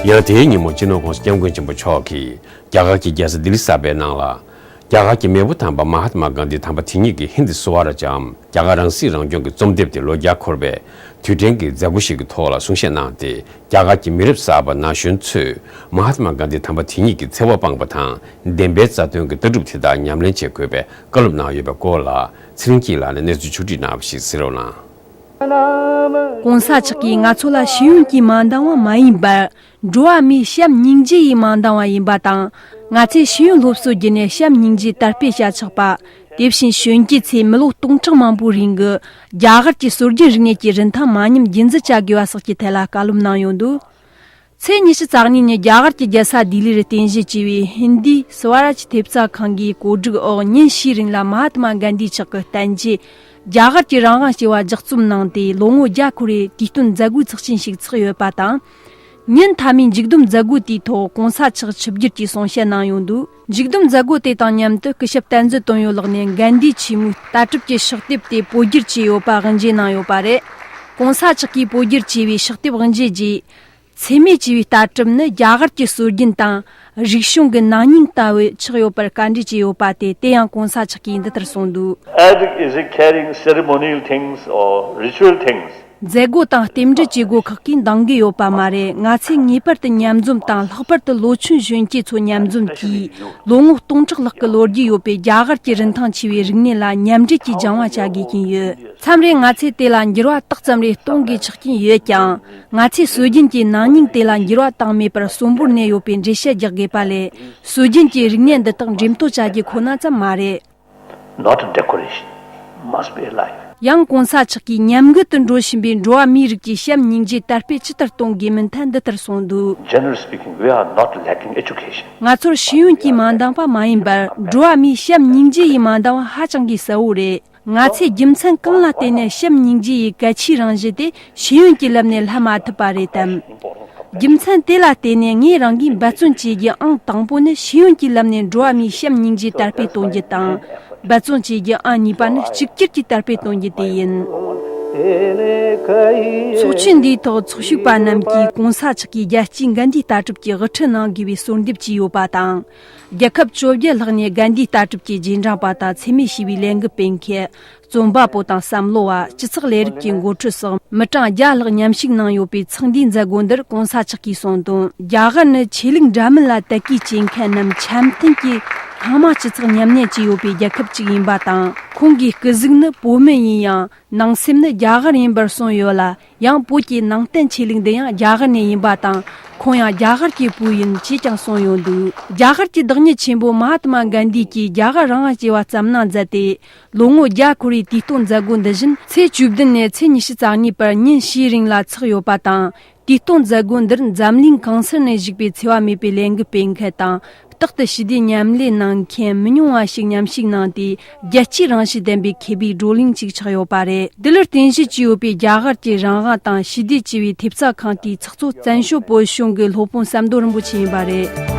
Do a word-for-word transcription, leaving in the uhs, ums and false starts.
ཡང་དེའི་ཉིན་མོ་སྤྱི་ནོར་༸གོང་ས་༸སྐྱབས་མགོན་ཆེན་པོ་མཆོག་གིས་རྒྱ་གར་གྱི་རྒྱལ་ས་ལྡི་ལི་གསར་པའི་ནང་ལ། རྒྱ་གར་གྱི་མེས་པོ་དམ་པ་མ་ཧཱ་ཏི་མ་གྷན་དྷི་དམ་པ་དེ་ཉིད་ཀྱི་ཧིན་དི་སུ་བྷ་རཱཇ་འམ་རྒྱ་གར་རང་སྲིད་རང་སྐྱོང་གི་རྩོམ་དེབ་དེ་ལོ་བརྒྱ་འཁོར་བའི་དུས་དྲན་གྱི་མཛད་སྒོ་ཞིག་གི་ཐོག་ལ་གསུང་བཤད་གནང་སྟེ། རྒྱ་གར་གྱི་མི་རབས་གསར་པ་ན་གཞོན་ཚོས་མ་ཧཱ་ཏི་མ་གྷན་དྷི་དམ་པ་དེ་ཉིད་ཀྱི་འཚེ་བ་སྤངས་པ་དང་བདེན་པའི་རྩ་དོན་གྱི་ལྟ་གྲུབ་དེ་དག་ཉམས་ལེན་བྱེད་དགོས་པའི་བཀའ་སློབ་གནང་ཡོད་པའི་སྐོར་ལ། ཚེ་རིང་སྐྱིད་ལགས་ནས་གནས་ཚུལ་ཕྱོགས་བསྒྲིགས་གནང་བ་ཞིག་གཟིགས་རོགས་གནང་། གོང་ས་མཆོག་གིས་ང་ཚོ་ལ་ཤེས་ཡོན་གྱིས་མ་འདང་བ་མ་ཡིན་པར། འགྲོ་བ་མིའི་བྱམས་སྙིང་རྗེ་ཡིས་མ་འདང་བ་ཡིན་པ་དང་། ང་ཚོས་ཤེས་ཡོན་སློབ་གསོ་བརྒྱུད་ནས་བྱམས་སྙིང་རྗེའི་དར་སྤེལ་བྱ་ཆོག་པ། དེ་བཞིན་གཞོན་སྐྱེས་ཚོས་མི་ལོ་སྟོང་ཕྲག་མང་པོའི་རིང་གི་རྒྱ་གར་གྱི་སྲོལ་རྒྱུན་རིག་གནས་ཀྱི་རིན་ཐང་མ་ཉམས་རྒྱུན་འཛིན་བྱ་དགོས་པ་སོགས་ཀྱི་ཐད་ལ་བཀའ་སློབ་གནང་ཡོད་འདུག་ཚེས་ཉི་ཤུ་རྩ་གཉིས་ཉིན་རྒྱ་གར་གྱི་རྒྱལ་ས་ལྡི་ལིར་རྟེན་གཞི་བྱས་པའི་ཧིན་དི་སུ་བྷ་རཱཇ་ཐེབས་རྩ་ཁང་གིས་གོ་སྒྲིག་འོག་ཉིན་བཞིའི་རིང་ལ་མ་ཧཱ་ཏི་མ་གྷན་དྷི་མཆོག་གི་བསྟན་བཅོས་རྒྱ་གར་གྱི་རང་དབང་ཞེས་པ་ལྗགས་རྩོམ་གནང་སྟེ། ལོ་ངོ་བརྒྱ་འཁོར་བའི་དུས་སྟོན་མཛད་སྒོའི་ཚོགས་ཆེན་ཞིག་ཚོགས་ཡོད་པ་དང་། ཉིན་མཐའ་མའི་མཇུག་བསྡོམས་མཛད་སྒོ་དེའི་ཐོག་༸གོང་ས་མཆོག་ཆིབས་བསྒྱུར་གྱིས་གསུང་བཤད་གནང་ཡོད་འདུག་མཇུག་བསྡོམས་མཛད་སྒོ་དེ་དང་མཉམ་དུ་སྐུ་ཞབས་བསྟན་འཛིན་དོན་ཡོད་ལགས་ནས་གྷན་དྷི་ཆེན་མོའི་ལྟ་གྲུབ་ཀྱི་ཕྱག་དེབ་དེ་བོད་བསྒྱུར་བྱས་ཡོད་པ་དབུ་འབྱེད་གནང་ཡོད་པ་རེད། ༸གོང་ས་མཆོག་གིས་བོད་བསྒྱུར་བྱས་པའི་ཕྱག་དེབ་དབུ་འབྱེད་རྗེས། འཚེ་མེད་ཅེས་པའི་ལྟ་གྲུབ་ནི་རྒྱ་གར་གྱི་སྲོལ་རྒྱུན་དང་རིག་གཞུང་གི་ན་ནིང་ལྟ་བུ་ཆགས་ཡོད་པར་བཀའ་འདྲི་བྱས་ཡོད་པ་དེ། དེ་ཡང་༸གོང་ས་མཆོག་གིས་འདི་ལྟར་གསུངས་འདུག Is it carrying ceremonial things or ritual things? མཛད་སྒོ་དང་རྟེན་འབྲེལ་བྱེད་སྒོ་ཁག་གིས་འདང་གི་ཡོད་པ་མ་རེད། ང་ཚོས་ངེས་པར་དུ་མཉམ་འཛོམས་དང་། ལྷག་པར་དུ་ལོ་ཆུང་གཞོན་སྐྱེས་ཚོ་མཉམ་འཛོམས་ཀྱིས། ལོ་ངོ་སྟོང་ཕྲག་ལྷག་གི་ལོ་རྒྱུས་ཡོད་པའི་རྒྱ་གར་གྱི་རིན་ཐང་ཆེ་བའི་རིག་གནས་ལ་མཉམ་འབྲེལ་གྱིས་སྦྱང་བ་བྱ་དགོས་ཀྱིན་ཡོད། མཚམས་རེ་ང་ཚོས་དེ་ལ་འགྱུར་བ་ཏོག་ཙམ་རེ་གཏོང་དགོས་ཆགས་ཀྱིན་ཡོད་ཀྱང་། ང་ཚོས་སྲོལ་རྒྱུན་གྱི་ན་ནིང་དེ་ལ་འགྱུར་བ་བཏང་མེད་པར་གསོན་པོར་གནས་ཡོད་པའི་འགྲེལ་བཤད་རྒྱག་དགོས་པ་ལས། སྲོལ་རྒྱུན་གྱི་རིག་གནས་འདི་དག་འགྲེམས་སྟོན་བྱ་རྒྱུ་ཁོ་ན་ཙམ་མ་རེད། Not a decoration, must be alive. ཡང་༸གོང་ས་མཆོག་གིས་ཉམས་རྒུད་དུ་འགྲོ་བཞིན་པའི་འགྲོ་བ་མིའི་རིགས་ཀྱི་བྱམས་སྙིང་རྗེའི་དར་སྤེལ་ཇི་ལྟར་གཏོང་དགོས་མིན་ཐད་འདི་ལྟར་གསུངས་འདུག Generally speaking, we are not lacking education. ང་ཚོར་ཤེས་ཡོན་གྱིས་མ་འདང་བ་མ་ཡིན་པར། འགྲོ་བ་མིའི་བྱམས་སྙིང་རྗེ་ཡིས་མ་འདང་བ་ཧ་ཅང་གི་གསལ་བོ་རེད། ང་ཚོས་རྒྱུ་མཚན་གང་ལ་བརྟེན་ནས་བྱམས་སྙིང་རྗེ་ཡི་གལ་ཆེའི་རང་བཞིན་དེ་ཤེས་ཡོན་གྱི་ལམ་ནས་སླད་མ་ཐུབ་པ་རེད་དམ། རྒྱུ་མཚན་དེ་ལ་བརྟེན་ནས་ངས་རང་གིས་འབད་བརྩོན་བྱེད་རྒྱུ་ཨང་དང་པོ་ནི་ཤེས་ཡོན་གྱི་ལམ་ནས་འགྲོ་བ་མིའི་བྱམས་སྙིང་རྗེའི་དར་སྤེལ་གཏོང་རྒྱུ་དང་། འབད་བརྩོན་བྱེད་རྒྱུ་ཨང་གཉིས་པ་ནི་གཅིག་གྱུར་གྱི་དར་སྤེལ་གཏོང་རྒྱུ་དེ་ཡིན། ཚོགས་ཆེན་འདིའི་ཐོག་ཚོགས་ཞུགས་པ་རྣམས་ཀྱིས་༸གོང་ས་མཆོག་གིས་རྒྱལ་སྤྱིའི་གྷན་དྷིའི་ལྟ་གྲུབ་ཀྱི་དབུ་ཁྲིད་གནང་དགོས་པའི་གསོལ་འདེབས་བྱས་ཡོད་པ་དང་། རྒྱལ་ཁབ་བཅོ་བརྒྱད་ལྷག་ནས་གྷན་དྷིའི་ལྟ་གྲུབ་ཀྱི་རྗེས་འབྲང་པ་དང་འཚེ་མེད་ཞི་བའི་ལས་འགུལ་སྤེལ་མཁན། རྩོམ་པ་པོ་དང་བསམ་བློ་བ། སྤྱི་ཚོགས་ལས་རིགས་ཀྱི་འགོ་ཁྲིད་སོགས་མི་གྲངས་བརྒྱ་ལྷག་མཉམ་ཞུགས་གནང་ཡོད་པའི་ཚོགས་འདུའི་མཛད་སྒོ་འདིར་༸གོང་ས་མཆོག་གིས་གསུངས་དོན། རྒྱ་གར་ནི་ཆོས་ལུགས་འདྲ་མིན་ལ་དད་གུས་བྱེད་མཁན་རྣམས་འཆམ་མཐུན་གྱིས་ཚང་མ་སྤྱི་ཚོགས་མཉམ་གནས་བྱས་ཡོད་པའི་རྒྱལ་ཁབ་ཅིག་ཡིན་པ་དང་། ཁོང་གིས་སྐུ་གཟུགས་ནི་བོད་མི་ཡིན་ཡང་། ནང་སེམས་ནི་རྒྱ་གར་ཡིན་པར་གསུངས་ཡོད་ལ། ཡང་བོད་ཀྱི་ནང་བསྟན་ཆོས་ལུགས་འདི་ཡང་རྒྱ་གར་ནས་ཡིན་པ་དང་། ཁོང་ཡང་རྒྱ་གར་གྱི་བུ་ཡིན་ཅེས་ཀྱང་གསུངས་ཡོད་འདུག་རྒྱ་གར་གྱི་བདག་ཉིད་ཆེན་པོ་མ་ཧཱ་ཏི་མ་གྷན་དྷི་གིས་རྒྱ་གར་རང་དབང་ཞེས་པ་བརྩམས་གནང་མཛད་དེ། ལོ་ངོ་བརྒྱ་འཁོར་བའི་དུས་སྟོན་མཛད་སྒོ་འདི་བཞིན་ཚེས་བཅུ་བདུན་ནས་ཚེས་ཉི་ཤུ་རྩ་གཉིས་བར་ཉིན་བཞིའི་རིང་ལ་ཚོགས་ཡོད་པ་དང་། དུས་སྟོན་མཛད་སྒོ་འདིར་འཛམ་གླིང་གང་སར་ནས་བཞུགས་པའི་འཚེ་བ་མེད་པའི་ལས་འགུལ་སྤེལ་མཁན་དང་། རྟག་ཏུ་ཞི་བདེ་མཉམ་ལས་གནང་མཁན་མི་ཉུང་བ་ཞིག་མཉམ་ཞུགས་གནང་སྟེ། རྒྱལ་སྤྱིའི་རང་བཞིན་ལྡན་པའི་མཁས་པའི་བགྲོ་གླེང་ཅིག་ཆགས་ཡོད་པ་རེད། འདི་ལ་རྟེན་གཞི་བྱས་ཡོད་པའི་རྒྱ་གར་གྱི་རང་དབང་དང་ཞི་བདེ་ཅེས་པའི་ཐེབས་རྩ་ཁང་དེའི་ཚོགས་གཙོ་བཙན་བྱོལ་བོད་གཞུང་གི་སློབ་དཔོན་ཟམ་གདོང་རིན་པོ་ཆེ་ཡིན་པ་རེད།